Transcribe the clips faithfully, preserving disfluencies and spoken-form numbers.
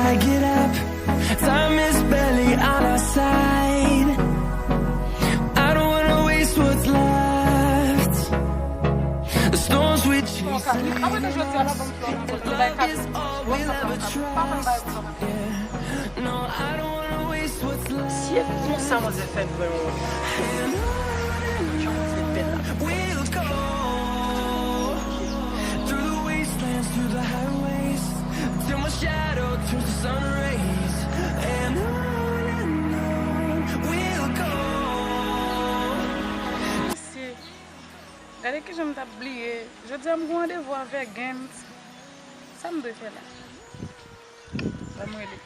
I get up, time is barely on our side. I don't wanna waste what's left. The storms we chase leave behind. Love is all we'll ever trust. Yeah. No, I don't wanna waste what's left. Si e konsa manzè fè nou wè yon lòt. And on and on we'll go. Through the wastelands, through the highways, till my shadow turns to sun rays. And on and on we'll go. Mesye, gade kijan m t ap bliye. Jodi a m gen randevou avèk Gens. Sa m dwe fè la? Ban m rele.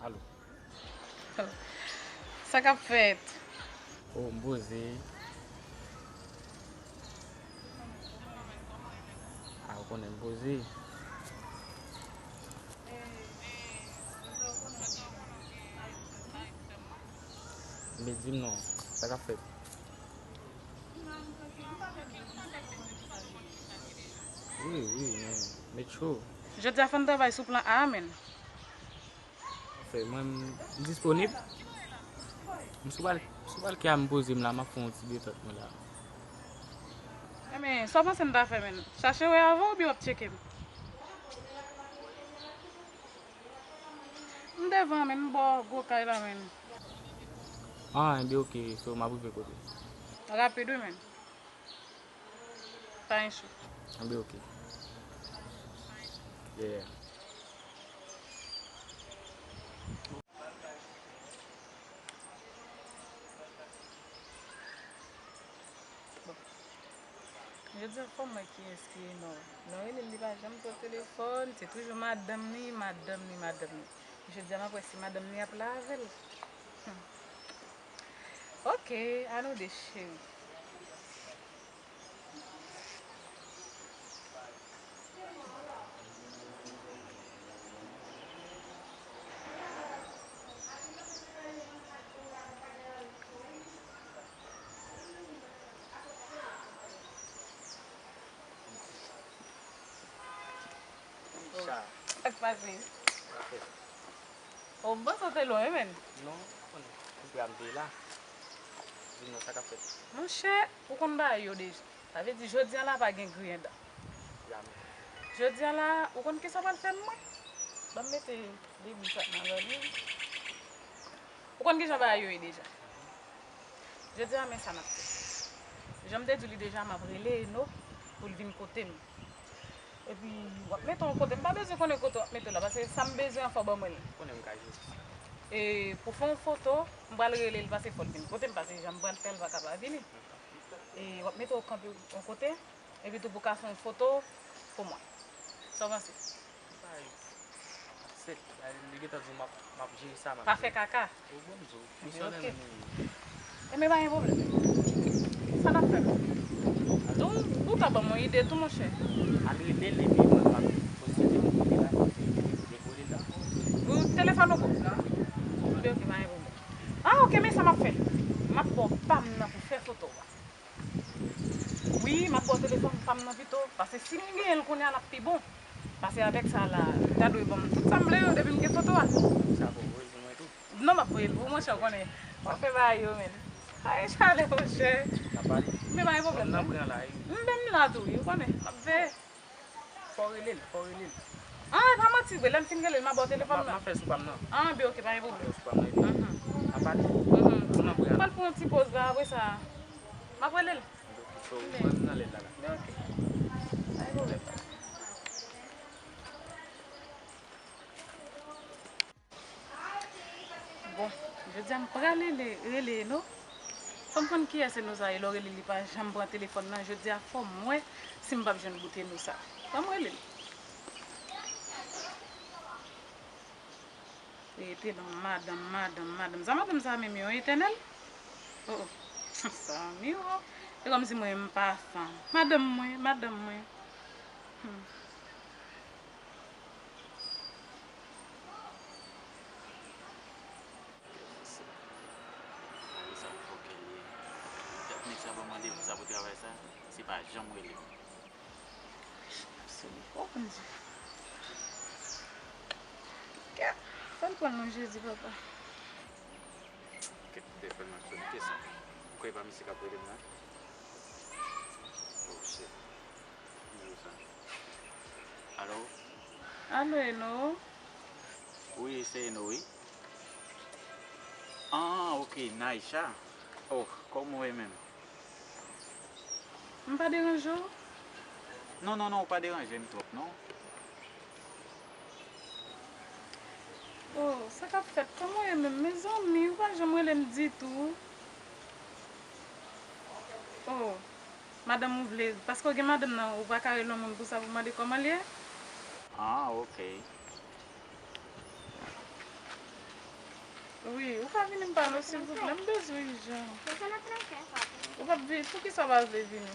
Alo. Sa k ap fèt? Oh, m poze. A, ou konnen m poze. Men di m non, sa k ap fèt? Wi, wi, men, met cho. Jodi a fò n travay sou plan A a, menn. Anfen, mwen, m disponib. M sou bal, m sou bal kè a m poze m la, m ap fè yon ti detant mwen la. Enben, sa w panse m ta fè, menn? Chache wè avè w oubyen w ap tcheke m? M devan, menn, m bò gwo kay la, menn. Ah, enben, oke, so, m ap rive kote w. Rapid, wi, menn. Pa gen cho. Enben, oke. Yeah. Bon. Jodi a fò m wè kiyès ki Enò. Lè w rele l, li pa janm pran telefòn, se toujou madanm li, madanm li, madanm li. Jodi a m ap wè si madanm li ap la avè l. Hmm. Oke, a nou de cheri. Sa k pase? O, m panse w te lwen, menn. Non, ou konnen, m kwè m te la. Di m non, sa k ap fèt? Monchè, ou konn bagay yo deja. Sa vle di, jodi a la, pa gen griyen dan. Jodi a la, ou konn kisa w pral fè m, mwen? Ban m mete de bouch ak nan zòn, wi. Ou konn kijan bagay yo ye deja. Jodi a, men sa n ap fè. Jan m te di w li deja, m ap rele Eno pou l vin kote m. Epi, w ap mete w kote m. M pa bezwen konnen kote w ap mete w la, paske sa m bezwen an, fò w ban mwen l. Konnen m ka jis. E, pou fè yon foto, m pral rele l, paske fò l vin kote m, paske jan m pral fè l, l pa ka pa vini. E, w ap mete w kanpe yon kote, epi tou pou w ka fè yon foto pou mwen. Sa w panse? Bay sèt, bay, li gentan di w m ap, m ap jere sa, m ap jere. Pa fè kaka. Ou bon, m di w, misyonè menm li ye. Enben, pa gen pwoblèm. Sa n ap fè? Ou, ou ka ban m yon ide tou, monchè. Al rele l, epi mwen, m ap posede yon kote la, kote li rele la. Ou telefòn ou bon? Enben, oke, pa gen pwoblèm. Ah, oke, men sa m ap fè. M ap ba w pa m nan pou fè foto a. Wi, m ap ba w telefòn pa m nan pito, paske si m genyen l kounye a, l ap pi bon. Paske avèk sa la, li ta dwe ban m tout sa m vle yo depi m gen foto a. Sa fò w voye l pou mwen tou? Non, m ap voye l pou ou, monchè, w konnen. W ap fè bagay yo, menn. Ay, chale, monchè. N ap pale. Men pa gen pwoblèm, non. M nan pran la, wi. M menm la tou, wi, ou konnen. M ap veye. Fò w rele l, fò w rele l. Ah, e pa manti vre, lè m fin rele l, m a ba w telefòn nan. M a fè l sou pa m nan. Ah, ben oke, pa gen pwoblèm. M a fè l sou pa m nan, epi n a pale. Mhm. Ou nan bra m. M pral pran yon ti poz la, apre sa, m ap rele l. Oke, so, ou pran nan lè l la, la. Ben oke. Pa gen pwoblèm. Rele, rele Eno. Fò m konn kiyès Eno sa ye, lè w rele li pa janm pran telefòn nan, jodi a fò m wè si m p ap jwenn bout Eno sa. Fò m rele l. Rete nan madanm, madanm, madanm. Sa madanm sa menm yon etènèl? Oh, oh. Sa, mi, oh. Se kòmsi mwen menm m pa fanm. Madanm mwen, madanm mwen. Hmm. Gade sa pou fòkè li ye. Tèt nèg sa ban m randevou sa pou travay sa, se pa janm rele m. Sou li fò, Bondye. Kèt, fè l pran non Jezi, papa. Kèt, telefòn nan sone, kiyès sa? Ou kwè e pa misye k ap rele m nan? Oh, shit. Nimewo sa. Alo? Alo, Eno? Wi, se Eno, wi. Ah, ok, Naïcha. Oh, kòman w ye menm? M pa deranje w? Non, non, non, ou pa deranje m twòp, non. Oh, sa k ap fèt? Kòman w ye menm? Mezanmi, ou pa janm rele m ditou. Oh, madanm ou vle, paske w gen madanm nan, ou pa ka rele yon moun pou sa pou mande kòman l ye? Ah, ok. Wi, ou ka vini m pale w, silvouplè? M bezwen w ijan. Ou p ap vini? Poukisa w pa vle vini?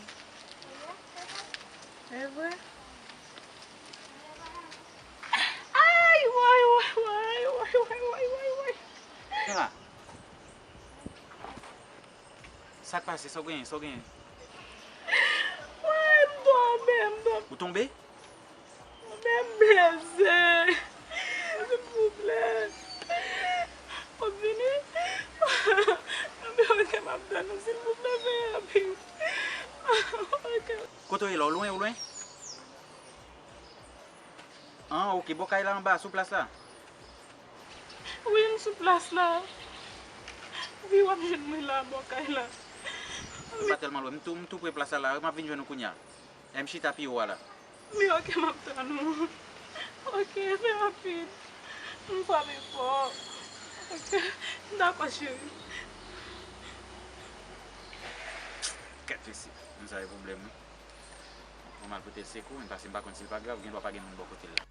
E vre? Ay, way, way, way. Kira, sa k pase? Sa w genyen? Sa w genyen? Way, m tonbe, m tonbe. Ou tonbe? Mwen blese. Silvouplè. Ou vini? Mwen oke, m ap tann ou, silvouplè, fè rapid. Oke. Kote w ye la? Ou lwen? Ou lwen? Ah, oke. Bò kay la anba, sou plas la? Wi, m sou plas la. Wi, w ap jwenn mwen la, bò kay la. M pa tèlman lwen. M tou, m tou pre plas la la. M ap vin jwenn ou kounye a. M chita pi wo a la. Wi, oke, m ap tann ou. Oke, fè rapid. M frape fò. Oke, dakò, cheri. Kèt isit. Konn sa e pwoblèm, wi. Mwen mal pote l sekou, men pase m pa konn si l pa grav, gen dwa pa gen moun bò kote l la.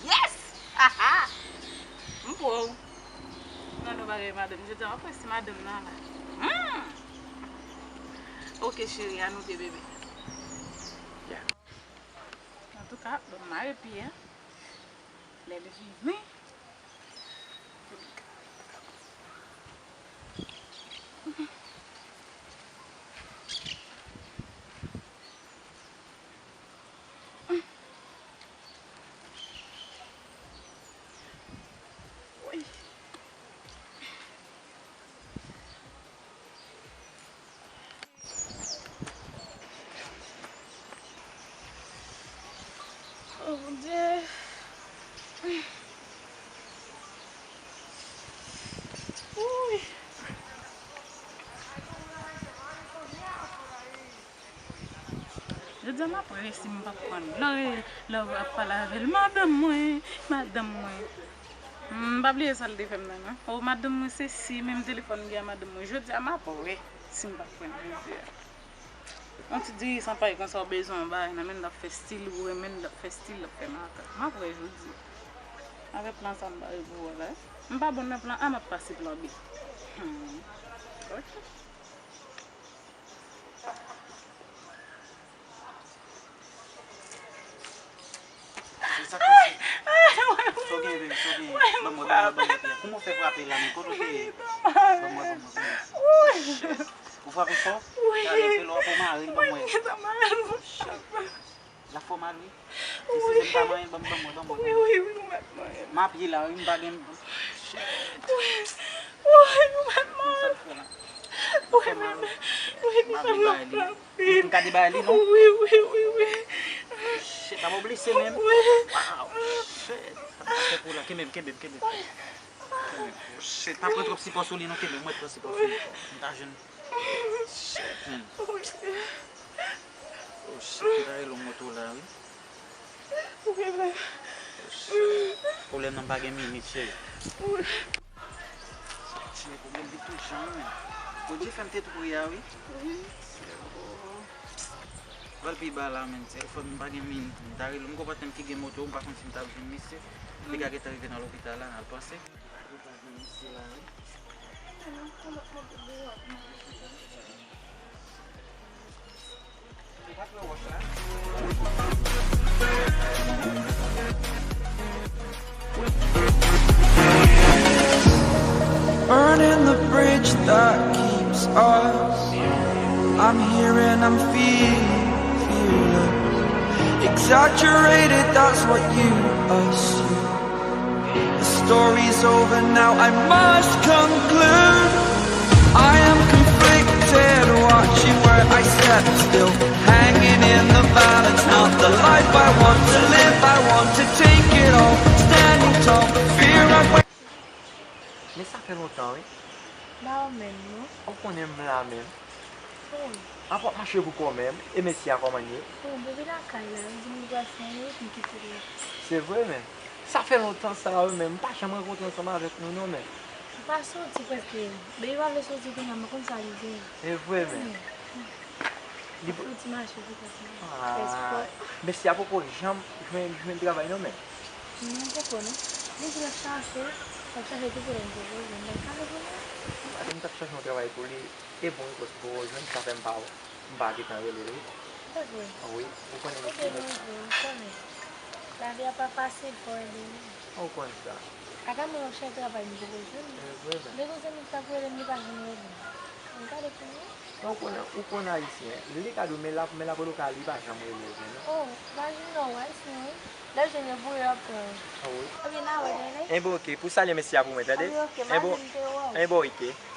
Yes! Haha! M pran w. Gade yon bagay, madanm. Jodi a, m ap resi madanm nan la. Hmm! Oke, cheri, a nou de, bebe. Yeah. Antouka, ban m mare pye a. Lè l vini. Oh, Bondye. Wi. Jodi a m ap resi, m p ap pran l. Lè w, lè w ap pale avè l, madanm mwen, madanm mwen. M pa bliye sa l te fè m nan, non. O, madanm mwen, se si, menm telefòn m gen a madanm mwen. Jodi a m ap wè si m p ap pran l jodi a. Yon ti dirijan pa gen sa w bezwen yon bagay nan men l, l ap fè stil, ou renmen l, l ap fè stil, l ap fè makak. M ap wè jodi a. Avèk plan sa m bare pou ou a la. M pa bon nan plan A, m ap pase plan B. Hmm. Ok. Se sa k pase. Sa w genyen, baby? Sa w genyen? Ban mwen, ban mwen, ban mwen pye a. Kouman w fè frape la, men? Kote w te ye? Ban mwen, ban mwen, ban mwen. Shit. Ou frape fò? Talè, fè lò ap mare l, ban mwen. Shit. L ap fè w mal, wi. Ti Sizèn pa manyen l, ban m, ban mwen, ban mwen, ban mwen. M ap ye la, wi, m pa gen. Shit. Sa l fè la? L ap fè w mal, wi. M ap ye bay li. M ka debay li, non? Wi, wi, wi, wi. Shit, sa pa blese menm. Wi. Wow, shit. Sa pa fè pou la. Kenbe m, kenbe m, kenbe m. Kenbe m. Shit, pa pran twòp sipò sou li, non, kenbe m, mwen pran sipò sou li. M ta jwenn. Shit. Hmm. Wi. Oh, shit, m ta rele yon moto la, wi. Wi, men. Oh, Pwoblèm nan pa gen minit, cheri. Cheri, pwoblèm vit tou jan, men. Bondye fè m te tou pre a, wi. Pral pi ba la, men. Telefòn m pa gen minit. M ta rele, m gon patnè m ki gen moto, m pa konn si m t ap jwenn misye. Li ka gentan rive nan lopital la, n al panse. Burning the bridge that keeps us. I'm here and I'm feeling fearless. Exaggerated, that's what you assume. The story's over now, I must conclude. I am conflicted, watching where I step still. Hanging in the balance, not the life I want to live. I want to take it all, standing tall. Fear I Men sa fè lontan, wi. Ba ou menm, non? Ou konnen m la menm. Oh, Apa w ap mache pou kò menm, e mesye a kòman l ye? Oh, depi lakay la, li di m li pral fè yon wout, m kite l la. Se vre, men. Sa fè lontan sa, wi, men m pa janm rankontre ansanm avèk nou, non, men. M pa soti prèske. Depi pa vle soti kounye a, m pa konn sa li gen. E vre, men. Li pou ti mache pou kont li. Ah, mesye a poko janm jwenn, jwenn travay, non, men. Non, poko, non. Li di l ap chache, l ap chache tou pou l poko jwenn. L ap chache pou li. Atè m t ap chache yon travay pou li. E bon, wi, paske poko jwenn, sa fè m pa, m pa gentan rele l, wi. Se vre. Wi, ou konnen Ok, mesye. Bonjou, m konnen. Lavi a pa fasil, fò w ede nou. Ou konn sa. Ata mwen yon chèf travay m poko jwenn. E vre, men. Gen yon zanmi m k ap rele m, li pa janm rele m. M gade pou mwen. Ou konnen, ou konnen ayisyen. Li ka di w, men l ap, men l ap rele w ka, li pa janm rele w, non. Oh, imajine w, ayisyen, wi. Lè jwenn yo pou yo ap pran. Ah, wi. Ok, n a wè, tande? Enben, ok, pou salye mesye a pou mwen, tande? Ok, ok, Enben, imajine te wè w. enben, ok.